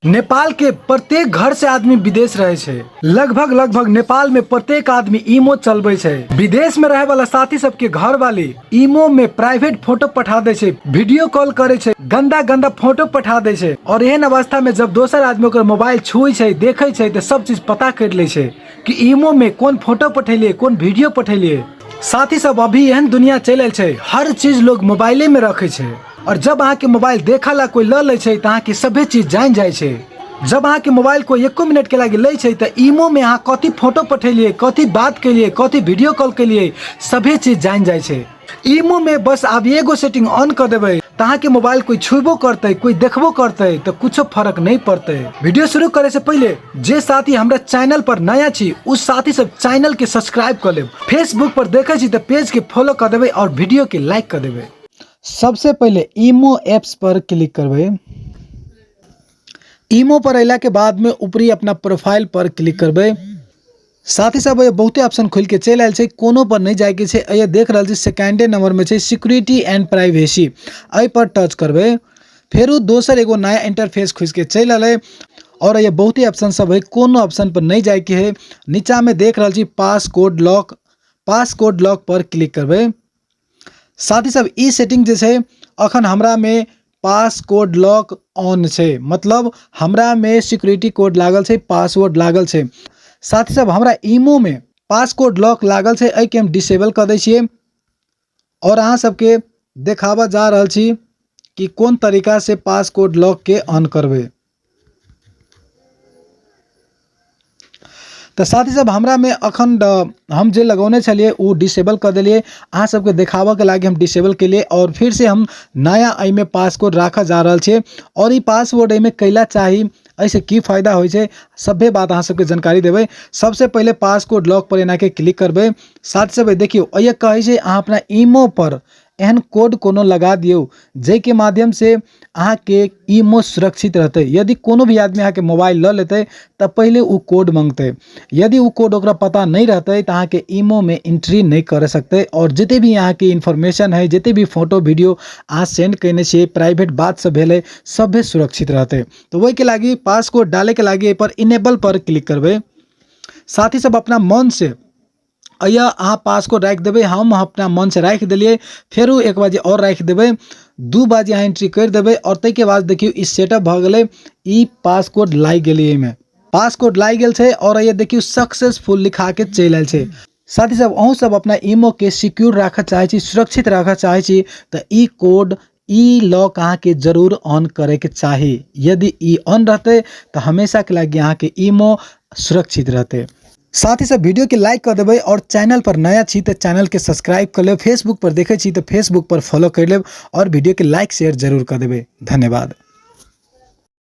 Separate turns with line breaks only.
नेपाल के प्रत्येक घर से आदमी विदेश रहे छै। लगभग लगभग नेपाल में प्रत्येक आदमी ईमो चलबे छै। विदेश में रहे वाला साथी सबके घर वाली ईमो में प्राइवेट फोटो पठा दे छै, वीडियो कॉल करे छै, गंदा गंदा फोटो पठा दे छै। और एहन अवस्था में जब दोसर आदमी ओकर मोबाइल छुए छै, देखे छै, तो सब चीज पता कर ले छै कि ईमो में कौन फोटो पठेलिए, कौन वीडियो पठेलिए। साथी सब अभी एहन दुनिया चलि आयल छै, हर चीज लोग मोबाइले में रखे छै। और जब अहाँ के मोबाइल देखा ला कोई ल ले छै तो अहाँ के सभे चीज जान जाय छै। जब अहाँ के मोबाइल कोई एको मिनट के लागी ले छै तो ईमो में अहाँ कथी फोटो पठेलिए, कथी बात केलिए, कथी वीडियो कॉल केलिए, सभे चीज जान जाय छै। ईमो में बस आब एगो सेटिंग ऑन कर देबै तो अहाँ के मोबाइल कोई छुबो करते, कोई देखबो करते तो कुछो फर्क नहीं पड़ते। वीडियो शुरू करे से पहले जे साथी हमरा चैनल पर नया छी उस साथी सब चैनल के सब्सक्राइब कर लेब, फेसबुक पर देखे छी तो पेज के फॉलो कर देबै और वीडियो के लाइक कर देबै। सबसे पहले ईमो ऐप्स पर क्लिक करबै। ईमो पर अयला के बाद में ऊपरी अपना प्रोफाइल पर क्लिक करबै। साथी सब ये बहुते ऑप्शन खोल के चलि आयल छै, कोनो पर नहीं जायके छै। ये देख रहल छी सेकेंडे नंबर में छै सिक्योरिटी एंड प्राइवेसी, एहि पर टच करबै। फेरू दोसर एगो नया इंटरफेस खुलि के चलि एलै और ये बहुते ऑप्शन सब है, कोनो ऑप्शन पर नहीं जायके है। नीचा में देख रहल छी पासकोड लॉक, पासकोड लॉक पर क्लिक करबै। साथी सब ई सेटिंग जे छै अखन हमरा में पासकोड लॉक ऑन छै, मतलब हमरा में सिक्योरिटी कोड लागल छै, पासवर्ड लागल छै। साथी सब हमरा ईमो में पासकोड लॉक लागल छै, एहिके हम डिसेबल कऽ दै छियै और अहाँ सबके देखाबऽ जा रहल छी कि कोन तरीका से पासकोड लॉक के ऑन करबै। तऽ साथी सब हमरा में अखन हम जे लगौने छलियै ओ डिसेबल कऽ देलियै, अहाँ सबके देखाबऽके लागि हम डिसेबल केलियै और फिर से हम नया एहिमे पासकोड राखऽ जा रहल छियै। और ई पासवर्ड एहिमे कैला चाही, एहिसँ की फायदा होइ छै, सभे बात अहाँ सबके जानकारी देबै। सबसे पहिले पासकोड लॉक पर एनाके क्लिक करबै। साथी सब देखियौ एहि कहै छै अहाँ अपना ईमो पर एहन कोड कोनो लगा दियौ जाहिके माध्यमसँ अहाँके ईमो सुरक्षित रहतै। यदि कोनो भी आदमी अहाँके मोबाइल लऽ लेतै तऽ पहिले ओ कोड मङ्गतै, यदि ओ कोड ओकरा पता नहि रहतै तऽ अहाँके ईमोमे एंट्री नहि कऽ सकतै। आओर जते भी अहाँके इन्फॉर्मेशन हइ, जते भी फोटो वीडियो अहाँ सेंड कयने छियै, प्राइवेट बात सब भेलै, सभे सुरक्षित रहतै। तऽ ओहिके लागि पासकोड डालैके लागि एहिपर इनेबल पर क्लिक करबै। साथी सब अपना मनसँ अइया अहाँ पासकोड राखि देबै, हम अपना मनसँ राखि देलियै। फेरो एक बाजी आओर राखि देबै, दू बाजी अहाँ एंट्री करि देबै और ताहिके बाद देखियौ ई सेटअप भऽ गेलै, ई पासकोड लागि गेलै, एहिमे पासकोड लागि गेल छै और अइया देखियौ सक्सेसफुल लिखाके चलि आयल छै। साथी सब अहूँ सब अपना ईमोके सिक्योर राखऽ चाहै छी, सुरक्षित राखऽ चाहै छी तऽ ई कोड ई लॉक अहाँके जरूर ऑन करैके चाही। यदि ई ऑन रहतै तऽ हमेशाके लागि अहाँके ईमो सुरक्षित रहतै। साथ ही सब वीडियो के लाइक कर देबै और चैनल पर नया छी तऽ चैनल के सब्सक्राइब कर लेब, फेसबुक पर देखै छी तऽ फेसबुक पर फॉलो कर लेब और वीडियो के लाइक शेयर जरूर कर देबै। धन्यवाद।